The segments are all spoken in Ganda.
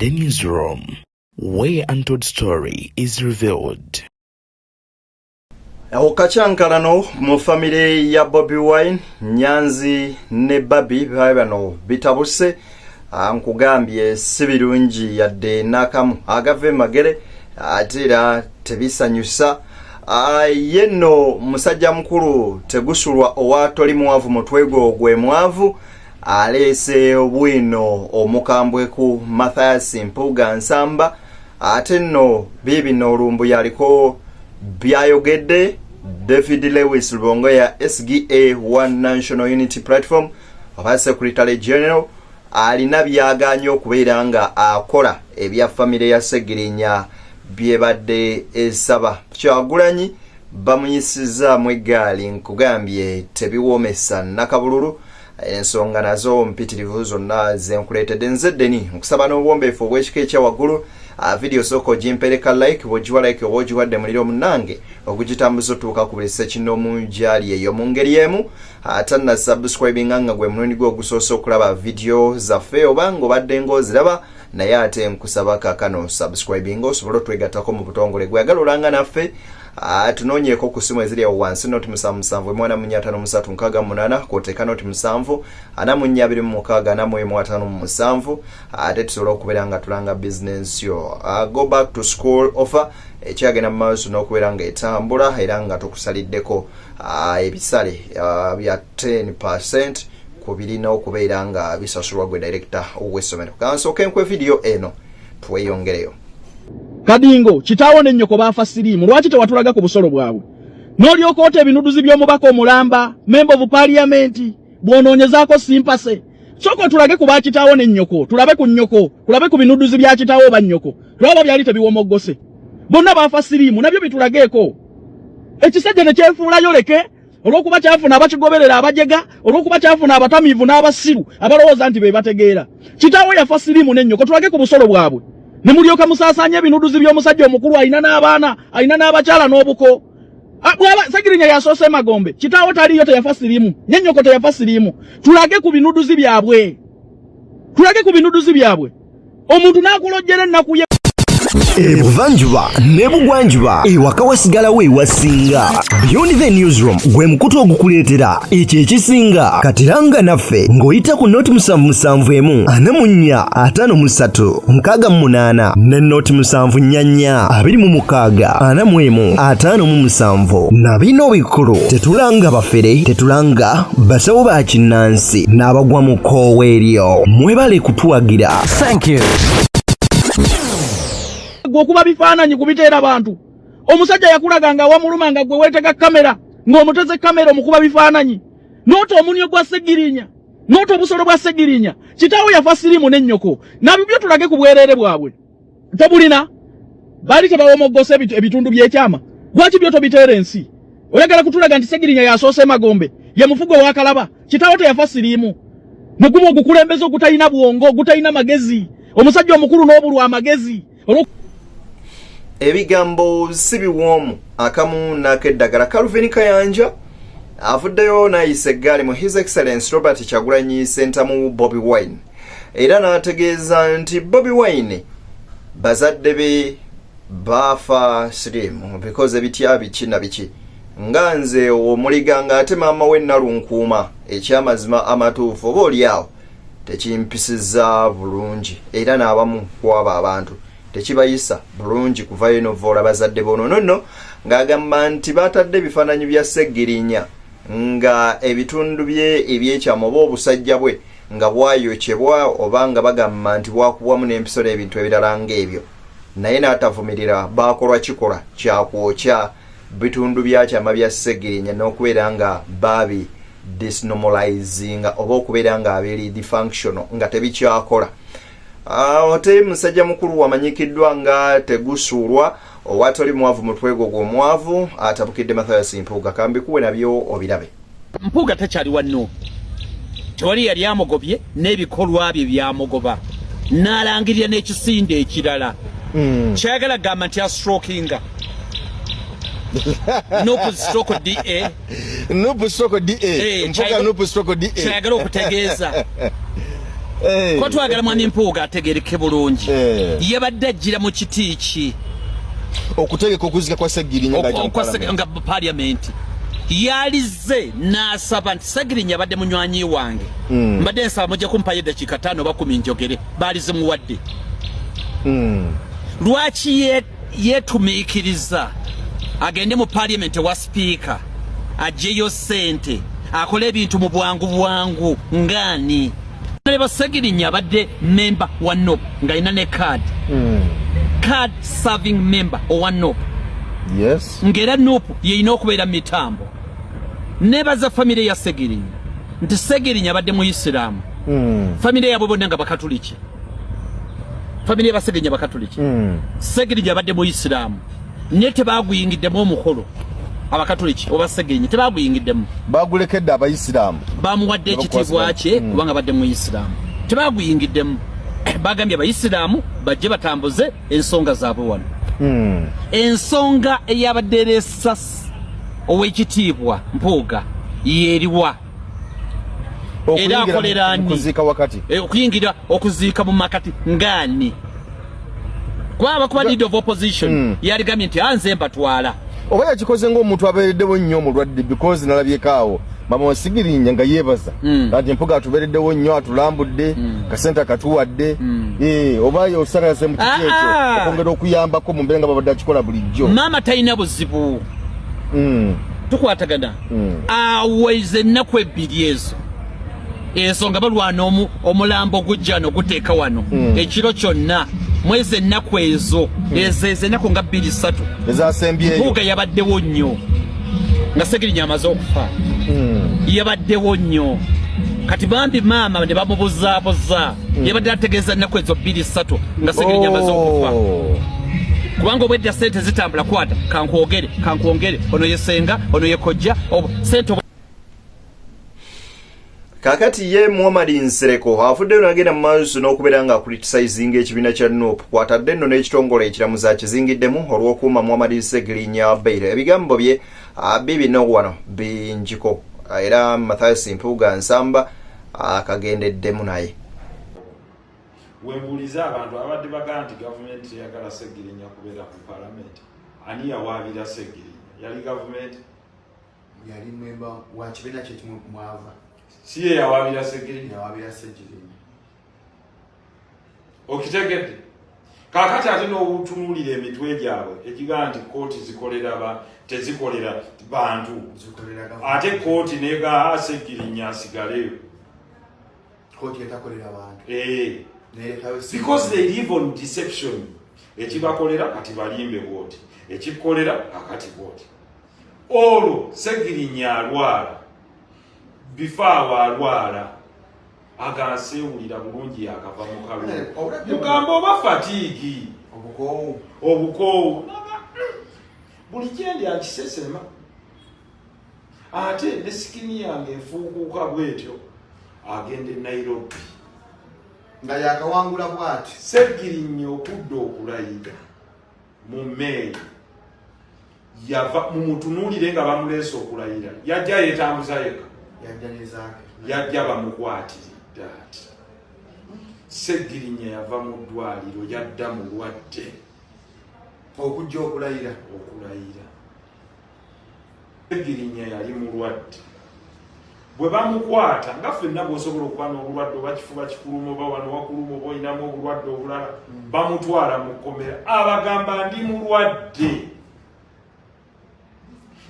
The newsroom, where untold story is revealed. Okakyankalano mu famire ya Bobi Wine, Nyanzi ne Babi babe bano bitabuse. Nkugambye si birungi yadde n'akamu, agava emagere ate era tebisanyusa. Ye nno musajja mukulu Tegusulwa owa Toli Mwavu, mutwe gwo gwe mwavu, aleese bwino omukambwe ku Mathias Mpuuga Nsamba. Ate nno biibino olumbu yaliko byayogedde David Lewis Rubongoya, SGA One National Unity Platform oba Secretary General, alina byaganye okubeera nga akola ebya famire ya Segirinya byebadde esaba. Kyagulanyi bamuyisizaamu eggaali, nkugambye tebiwoomesa nakabululu. Ensonga nazo mpitirivu, zonna zenkuleetedde nze Deni. Nkusaba n'obuwombeefu obw'ekika ekya waggulu, vidiyo sooka ogimpereka like. Bw'ogiwa like oba ogiwadde muliro munnange ogugitambuza otuuka ku buli ssekinoomu gyali eyo. Mu ngeri emu, atanna subscribinga nga gwe mulundi gwe ogusoose okulaba vidiyo zaffe oba ng'obadde ng'oziraba naye ate nkusaba kaakano subscribinga osobole otwegattako mu butongole. Gweyagala olanga naffe, tunoonyeeko ku simu eziri awo wansi, 077 453 68, kwoteeka 0 7 44 41 57, ate tusobole okubeera nga tulanga bizinensi yo. Go back to school offer ekyagenda mu maaso n'okubeera nga etambula era nga tukusaliddeko ebisale bya 10% ku birina okubeera nga bisasulwa gwe director w'essomero. Kansooke nkwe vidiyo eno tweyongereyo. Kadingo, kitaawo ne nnyoko baafa siriimu, lwaki tewatulaga ku busolo bwabwe n'olyoka ota ebinuduzi by'omubaka omulamba, member of parliament, bw'onoonyezaako sympathy? Sooka otulage ku bakitaawo ne nnyoko, tulabe ku nnyoko, tulabe ku binuduzi bya kitaawo oba nnyoko, tulaba byali tebiwomoggose. Bonna baafa siriimu, nabyo bitulageeko. Ekisajja ne kyefuulayo leke olw'okuba kyafuna abakigoberera abajega, olw'okuba kyafuna abatamiivu n'abasiru abalowooza nti be bategeera. Kitaawo yafa siriimu ne nnyoko, tulage ku busolo bwabwe ne mulyoka musaasaanya ebinuduzi by'omusajja omukulu alina n'abaana, alina n'abakyala n'obuko. Bw'aba Segirinya yasoose emagombe, kitaawo taliyo, teyafa siriimu, ne nnyoko teyafa siriimu, tulage ku binuduzi byabwe, tulage ku binuduzi byabwe. Omuntu n'akulojjera ennaku ye. Ebuvanjuba ne bugwanjuba, ewaka wasigalawo ewasinga. Beyond the Newsroom gwe mukutu ogukuleetera ekyo ekisinga. Katiranga naffe ng'oyita ku 077 44 53 68 ne 074 26 41 57. Na bino bikulu: tetulanga bafere, tetulanga basawo ba kinnansi n'abagwa mu kkoowa eryo. Mwebale kutuwagira. Thank you. Gwe okuba bifaananyi kubiteera bantu. Omusajja yakulaga nga wamuluma nga gwe weetega kamera, ng'omuteze kamera omukuba bifaananyi, noota omunyo gwa Segirinya, noota obusolo bwa Segirinya. Kitaawo yafa siriimu n'ennyoko, nabyo tulage ku bwereere bwabwe. Tobulina, baali tebawomoggosa ebitundu by'ekyama, lwaki byo tobiteera ensi? Oyagala kutulaga nti Segirinya yasoose emagombe, ye mufugo owakalaba. Kitaawo teyafa siriimu, mugumu ogukulembeza ogutalina bwongo, ogutalina magezi, omusajja omukulu n'obulwa amagezi. Ebigambo si biwoomu akamu n'akeddagala. Calvin Kayanja avuddeyo n'ayisa eggaali mu His Excellence Robert Kyagulanyi Sentamu Bobi Wine, era n'ategeeza nti Bobi Wine bazadde be baafa siriimu because ebitya biki na biki, nga nze omuliga ng'ate maama we Nalunkuuma. Ekyamazima amatuufu, oba oli awo tekimpisiza bulungi, era n'abamu ku abo abantu tekibayisa bulungi kuvayo novoola bazadde bono. Nonno ng'agamba nti batadde ebifaananyi bya Seggirinya nga ebitundu bye ebyekyama oba obusajja bwe nga bwayokyebwa, oba nga bagamba nti bwakubwamu n'empiso n'ebintu ebirala ng'ebyo, naye n'atavumirira bakolwa kikolwa kyakwokya bitundu byakyama bya Segirinya n'okubeera nga baabi disnormalizinga oba okubeera nga abiri dysfunctional, nga tebikyakola. Ate musajja mukulu wamanyikiddwa nga Tegusuulwa owatoli mwavu, mutwe gwo gw'omwavu, atabukidde Mathias Mpuuga. Kambikuwe nabyo obirabe. Mpuuga takyali wa NUP, tewali yali amugobye, n'ebikolwa bye byamugoba, n'alangirira n'ekisinde ekirala. Kyayagala gamba nti astrokinga NUP stroke DA. NUP stroke DA. Eh, Mpuuga NUP stroke DA. Kyayagala okutegeeza. Eh. Kuba twagala mwami Mpuuga ategereke bulungi. Eh. Yabadde ajjira mu kiti ki? Okutegeka okuzika kwa Ssegirinya nga parliament. Yalize n'asaba nti Ssegirinya abadde munywanyi wange. Mbadde nsaba mujja kumpayo eddakiika 5 oba 10 njogere. Baalize muwadde. Lwaki yeetumiikiriza agende mu parliament ewa sipiika aggyeyo ssente akole ebintu mu bwangu bwangu ng'ani? Leba Ssegirinya abadde member wa NUP ng'alina ne card. Card serving member owa NUP. Yes. Ng'era NUP yeyina okubeera mu mitambo. Nebaza famire ya Ssegirinya nti Ssegirinya abadde muyisiraamu. Famire yaabwe bonna nga Bakatuliki. Famire ya Ssegirinya Bakatuliki. Ssegirinya abadde muyisiraamu naye tebaguyingiddemu omukolo. Abakatuliki oba Ssegirinya tebaguyingiddemu, bagulekedde abayisiraamu, bamuwadde ekitiibwa kye kubanga abadde muyisiraamu. Tebaguyingiddemu, bagambye abayisiraamu bajje batambuze ensonga zaabwe wano. Ensonga eyabadde ereesa ow'ekitiibwa Mpuuga yeeriwa? Era akolera ani? Okuziika wakati. Okuyingira okuziika mu makati ng'ani? Kuba abakuba leader of opposition yaligambye nti anze mbatwala. Oba yakikoze ng'omuntu abeereddewo nnyo omulwadde, because nalabyeko awo mama wa Ssegirinya nga yeebaza nti Mpuga atubeereddewo nnyo, atulambudde, kasente akatuwadde. Oba osanga yase mu kiti ekyo okwongera okuyambako mu mbeera nga babadde akikola bulijjo. Maama talina buzibu. Tukwatagana. Aweza ennaku ebbiri ezo ensonga balwana omulambo gujja no guteeka wano ekiro kyonna mwezi ennaku ezo ezo ezo ennaku nga 2, 3 ezasembyeyo. Mpuuga yabaddewo nnyo nga Ssegirinya amaze okufa. Yabaddewo nnyo. Kati bambi maama ne bamubuzaabuza. Yabadde ategeeza ennaku ezo 2, 3 nga Ssegirinya amaze okufa. Kubanga obwedda sente zitambula, kwata kankwogere kankwongere, ono yesenga, ono yekojja, sente. Kakati ye Muhammad Nsereko avuddeyo n'agenda mu maaso n'okubeera nga acriticinga ekibiina kya NUP, kwatadde nno n'ekitongole ekiramuzi akizingiddemu olw'okuuma Muhammad Ssegirinya bail. Ebigambo bye bibino wano bingiko, era Mathias Mpuuga Nsamba akagendeddemu naye. Wembuuliza abantu abadde bagaa nti gavumenti teyagala Ssegirinya kubeera ku palamenti, ani yawaabira Ssegirinya? Yali gavumenti? Yali memba wa kibiina kyekimu mwava. Si ye yawaabira Ssegirinya? Yawaabira Ssegirinya. Okitegedde? Kaakati ate n'otunuulira emitwe gyabwe egigaa nti kooti zikolera ba tezikolera bantu, zikolera ate kooti negaa Ssegirinya asigaleyo. Kooti etakolera bantu Eh, nerekayo. Because they live on deception. Ekibakolera kati balimbe bwoti, ekikolera akati bwoti. Olwo Segirinya alwala, bifaawo alwala, aganseewulira bulungi, yakava mu kalulu, mugamba oba fatigue, obukoowu. Obukoowu. Buli gyendi akisesema, ate ne skin yange efuukuuka bwetyo. Agenda e Nairobi nga yakawangula bwati. Segirinya okudda okulayira mu Meeyi, yava mumutunuulire nga bamuleese okulayira, yajja yeetambuza yekka? Yajja nezaake. Yajja bamukwatiridde ati Segirinya yava mu ddwaliro, yadda mulwadde. Okujja okulayira. Okulayira. Segirinya yali mulwadde bwe bamukwata, nga ffenna bw'osobola okuba n'obulwadde, oba kifuba kikuluma, oba wano wakuluma, oba olinamu obulwadde obulala. Bamutwala mu kkomera, abagamba ndi mulwadde.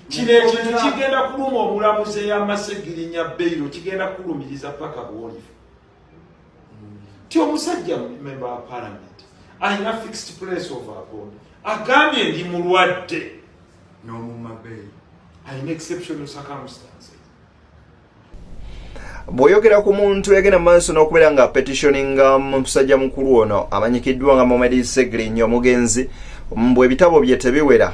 Kino ekintu kigenda kuluma omulamuzi eyamma Segirinya bail, kigenda kukulumiriza paka bwolifa ti omusajja member wa parliament alina fixed place of abode agambye ndi mulwadde. N'omumma bail. Alina exceptional circumstances. Bw'oyogera ku muntu yagenda mu maaso n'okubeera nga petitioninga musajja mukulu ono amanyikiddwa nga Mohamed Ssegirinya omugenzi, mbu ebitabo bye tebiwera.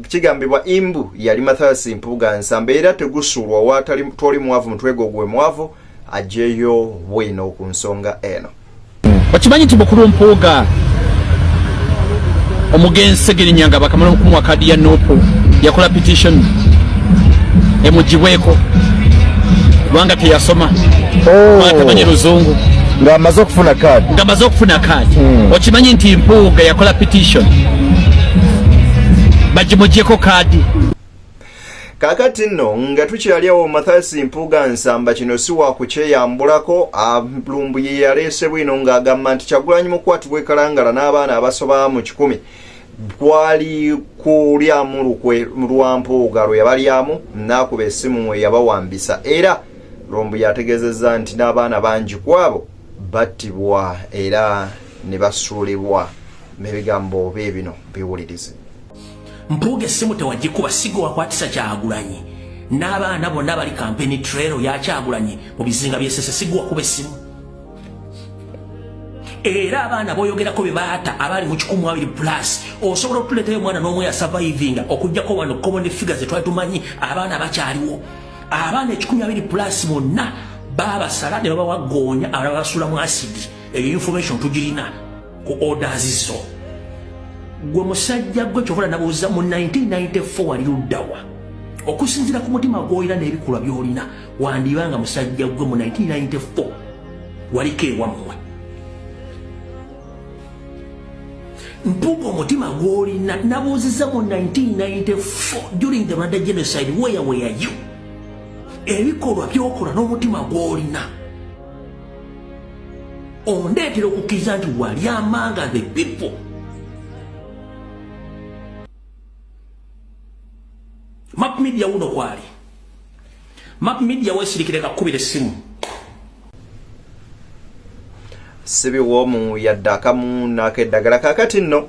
Kigambibwa imbu yali Mathias Mpuuga Nsamba, era tegusuulwa waatali twoli mwavu mutwe gwo gwe mwavu ajeyo bwino ku nsonga eno. Okimanyi nti mukulu Mpuuga, omugenzi Segirinya nga bakamala okumuwa kadi ya NUP, yakola petition emugibweko kubanga teyasoma, kubanga tamanyi luzungu. Ng'amaze okufuna kaadi. Ng'amaze okufuna kaadi. Okimanyi nti Mpuuga yakola petition bagimugyeko kaadi. Kaakati nno nga tukyali awo, Mathias Mpuuga Nsamba kino si wa kukyeyambulako. Lumbuye yaleese bwino ng'agamba nti Kyagulanyi mukwatibwa e Kalangala n'abaana abasoba mu 100 kwali kulyamu lukwe lwa Mpuuga lwe yabalyamu n'akuba essimu eyabawambisa. Era Lumbuye ategeezezza nti n'abaana bangi ku abo battibwa era ne basuulibwa. Ebigambo bye bino, biwulirize. Mpuuga, essimu tewagikuba, sigo wakwatisa Kyagulanyi n'abaana bonna bali campaign trail ya Kyagulanyi mu bizinga by'Essese, sigo wakuba essimu. Era abaana boyogerako be baata abali mu 120 plus, osobola otuleetayo omwana n'omu yasurvivinga okugjako wano common figures zetwali tumanyi? Abaana bakyaliwo, abaana 120 plus bonna babasala ne babawagoonya, abalala basula mu asidi. Eyo information tugirina ku orders zo. Gwe musajja gwe, kyovola nabuuza, mu 1994 wali luddawa? Okusinziira ku mutima gw'olina n'ebikolwa by'olina, wandibanga musajja gwe mu 1994 waliko ewammwe. Mpuuga, omutima gw'olina, nabuuziza, mu 1994 during the Rwanda genocide, where were you? Ebikolwa by'okola n'omutima gw'olina ondeetera okukkiriza nti wali among the people. Map Media wuno kwali Map Media, weesirikire kakkubira essimu. Sibiwoomu yadde akamu n'akeddagala. Kaakati nno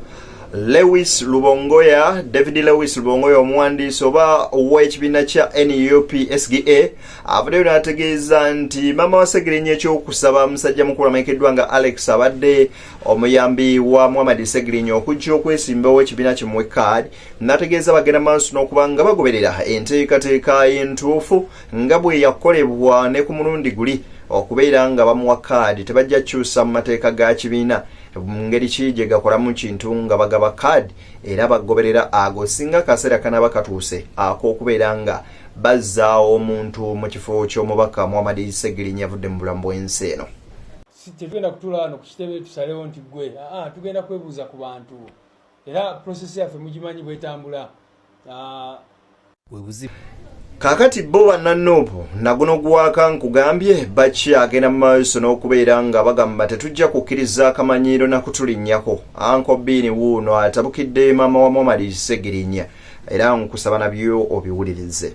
Lewis Lubongoya, David Lewis Lubongoya, omuwandiisi oba ow'ekibiina kya NUP SGA, avuddeyo n'ategeeza nti maama wa Segirinya ekyokusaba musajja mukulu amanyikiddwa nga Alex, abadde omuyambi wa Muhammad Segirinya, okujja okwesimbawo ekibiina kimuwe kaadi, n'ategeeza bagenda maaso n'okuba nga bagoberera enteekateeka entuufu nga bwe yakolebwa ne ku mulundi guli okubeera nga bamuwa kaadi. Tebajja kukyusa mu mateeka ga kibiina mu ngeri ki gye gakolamu kintu nga bagaba kaadi, era bagoberera ago singa akaseera kanaba katuuse ak'okubeera nga bazzaawo omuntu mu kifo ky'omubaka Muhammad Segirinya avudde mu bulamu bw'ensi eno. Si tetugenda kutuula wano ku kitebe tusalewo nti gwe aa, tugenda kwebuuza ku bantu, era process yaffe mugimanyi bwetambula. Kaakati bo bannanuupu naguno gwaka nkugambye bakyagenda mu maaso n'okubeera nga bagamba tetujja kukkiriza akamanyiiro nakutulinnyako. Uncle Bean wuuno atabukidde maama wa Muhammad Segirinya, era nkusaba nabyo obiwulirize.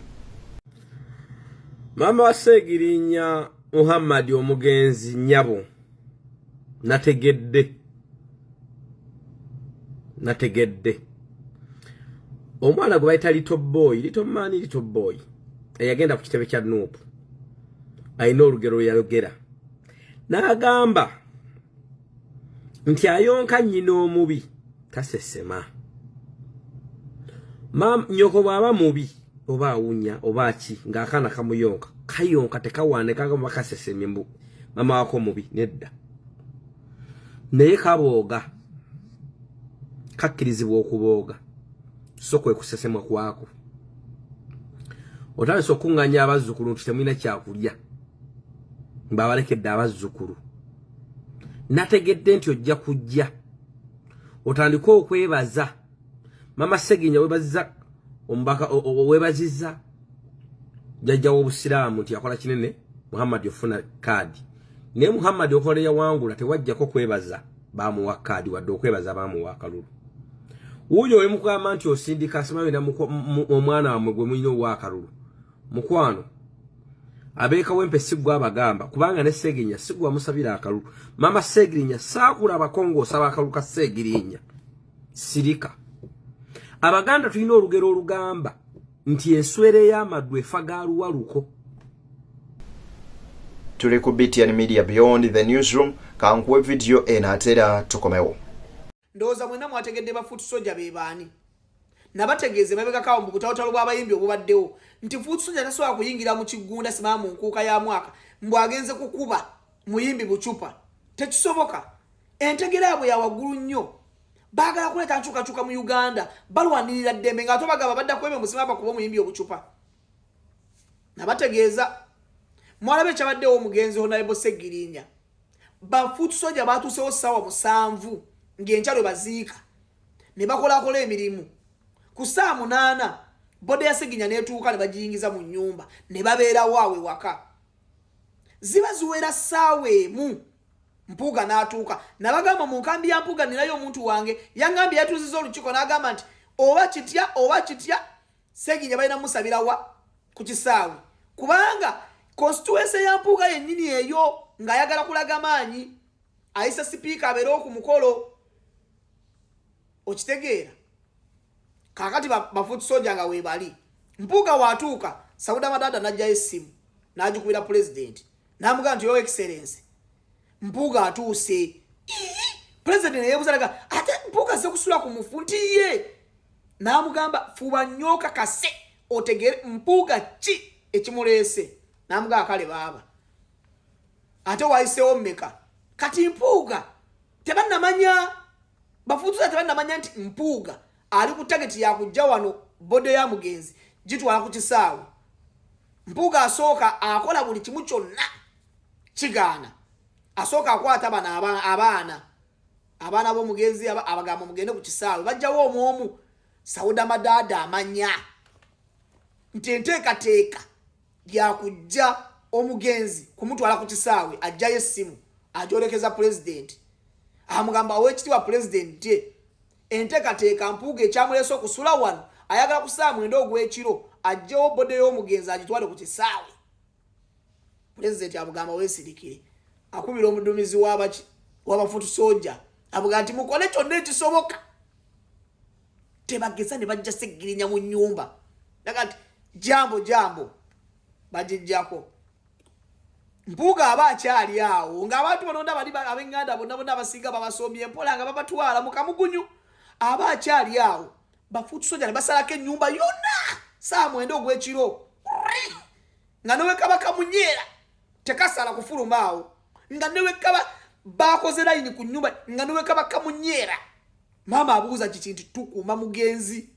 Maama wa Seegirinya Muhammad omugenzi, nnyabo, nategedde omwana gwe bayita little boy, little man, little boy eyagenda ku kitebe kya NUP alina olugero lwe yayogera n'agamba nti ayonka nnyina omubi tasesema. Nnyoko bw'aba mubi oba awunya oba ki, ng'akaana kamuyonka, kayonka tekawaane kagamba kasesemye mbu mama wako mubi. Nedda, naye kabooga, kakkirizibwa okubooga, so kwe kusesemwa kwako. Otandise okuŋŋanya abazzukulu nti temulina kyakulya, mbabalekedde abazzukulu. Nategedde nti ojja kujja otandike okwebaza mama Seginya, webaziza omubaka, webaziza jjajja w'obusiraamu nti yakola kinene Muhammad ofuna kaadi. Naye Muhammad okola yawangula, tewajjako kwebaza bamuwa kaadi wadde okwebaza bamuwa akalulu. Wuuyo oli mukugamba nti osindika simanyi omwana wammwe gwe mulina owa akalulu. Mukwano, abeekawempe siggwa abagamba, kubanga ne Seegirinya siggwa musabira akalulu. Mama Seegirinya, saakulabako ng'osaba akalulu ka Seegirinya. Sirika. Abaganda tulina olugero olugamba nti enswera ey'amaddu efa ga luwaluko. Tuli ku BTN Media, Beyond the Newsroom. Kankuwe vidiyo eno ate era tukomewo. Ndowooza mwenna mwategedde ba foot soldier be baani. Nabategeeze mabegakawo mu butawutalo bw'abayimbi obubaddewo nti foot soldier tasobola kuyingira mu kiggunda simama mu nkuuka ya mwaka mbw agenze kukuba muyimbi bucupa. Tekisoboka. Entegera yaabwe ya waggulu nnyo. Baagala kuleeta nkyukakyuka mu Uganda, balwanirira ddembe, ng'ate bagamba badda kwebyo musima bakuba omuyimbi obucupa. Nabategeeza mwalaba ekyabaddewo omugenzi Honorable Segirinya. Ba foot soldier batuusewo ssaawa 7 ng'enkya lwe baziika, ne bakolakola emirimu. Ku ssaawa 8 body ya Seginya n'etuuka, ne bagiyingiza mu nnyumba, ne babeerawo awo ewaka. Ziba ziwera ssaawa 1, Mpuuga n'atuuka. Nabagamba mu nkambi ya Mpuuga ninayo omuntu wange, yaŋŋambye yatuuziza olukiiko n'agamba nti oba kitya oba kitya, Seginya balina musabirawa ku kisaawe, kubanga constituency ya Mpuuga yennyini eyo, ng'ayagala kulaga maanyi, ayisa sipiika abeerewo ku mukolo. Okitegeera? Kaakati ba foot soldier nga weebali, Mpuuga waatuuka, Sauda Madada n'ajjayo essimu n'agikubira pulezidenti n'amugamba nti, "Your Excellence, Mpuuga atuuse." Pulezidenti neyebuuza, "Ate Mpuuga azze kusula ku mufu?" Nti ye n'amugamba, "Fuba nnyo okakase otegere Mpuuga ki ekimuleese." N'amugamba, "Kale baaba." Ate wayiseewo mmeka? Kati Mpuuga tebannamanya, ba foot soldier tebannamanya nti Mpuuga ali ku target yakujja wano body ya mugenzi gitwala ku kisaawe. Mpuuga asooka akola buli kimu kyonna, kigaana. Asooka akwata bano abaana b'omugenzi, abagamba, "Mugende ku kisaawe." Bajjawo omwomu. Sauda Madaada amanya nti enteekateeka yakujja omugenzi kumutwala ku kisaawe. Ajjayo essimu, agyolekeza pulezidenti, amugamba, "Owekitiibwa pulezidenti, ye enteekateeka Mpuuga ekyamuleese okusula wano, ayagala ku ssaawa 9 ogw'ekiro ajjewo body y'omugenzi agitwale ku kisaawe." Pulezidenti amugamba, "Weesirikire." Akubira omudumizi w'aba foot soldier, amugamba nti, "Mukole kyonna ekisoboka." Tebageza ne bajja Segirinya mu nnyumba, naga nti, "Jambo, jambo." Bagijjako. Mpuuga aba akyali awo ng'abantu bononna bali ab'eŋŋanda bonna bonna abasinga babasombye empola nga babatwala mu kamugunyu. Aba akyali awo, ba foot soldier ne basalako ennyumba yonna saa 9 ogw'ekiro, nga newekaba kamunyeera tekasala kufuluma awo, nga newekaba bakoze layini ku nnyumba, nga newekaba kamunyeera. Maama abuuza, "Kiki?" Nti, "Tukuuma mugenzi."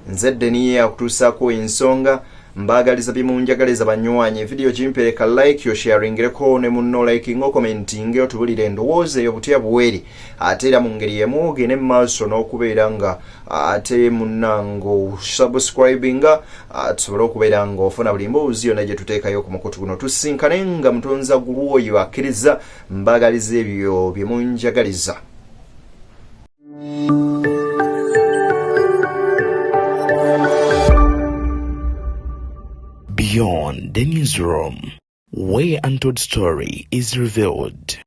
Nze Deniye akutuusaako ensonga. Mbaagaliza bimunjagaliza banywanyi. Vidiyo kimpereka like, osharingireko ne munno, likinga, okomentinge, otubulire endowooza eyo butya buweri. Ate era mu ngeri emu ogende mu maaso n'okubeera nga ate munnange osubscribinga, tusobole okubeera nga ofuna buli mboozi yonna gye tuteekayo ku mukutu guno. Tusinkane nga mutonza gulu oyo akkiriza. Mbaagaliza ebyo bye munjagaliza. Beyond the Newsroom, where untold story is revealed.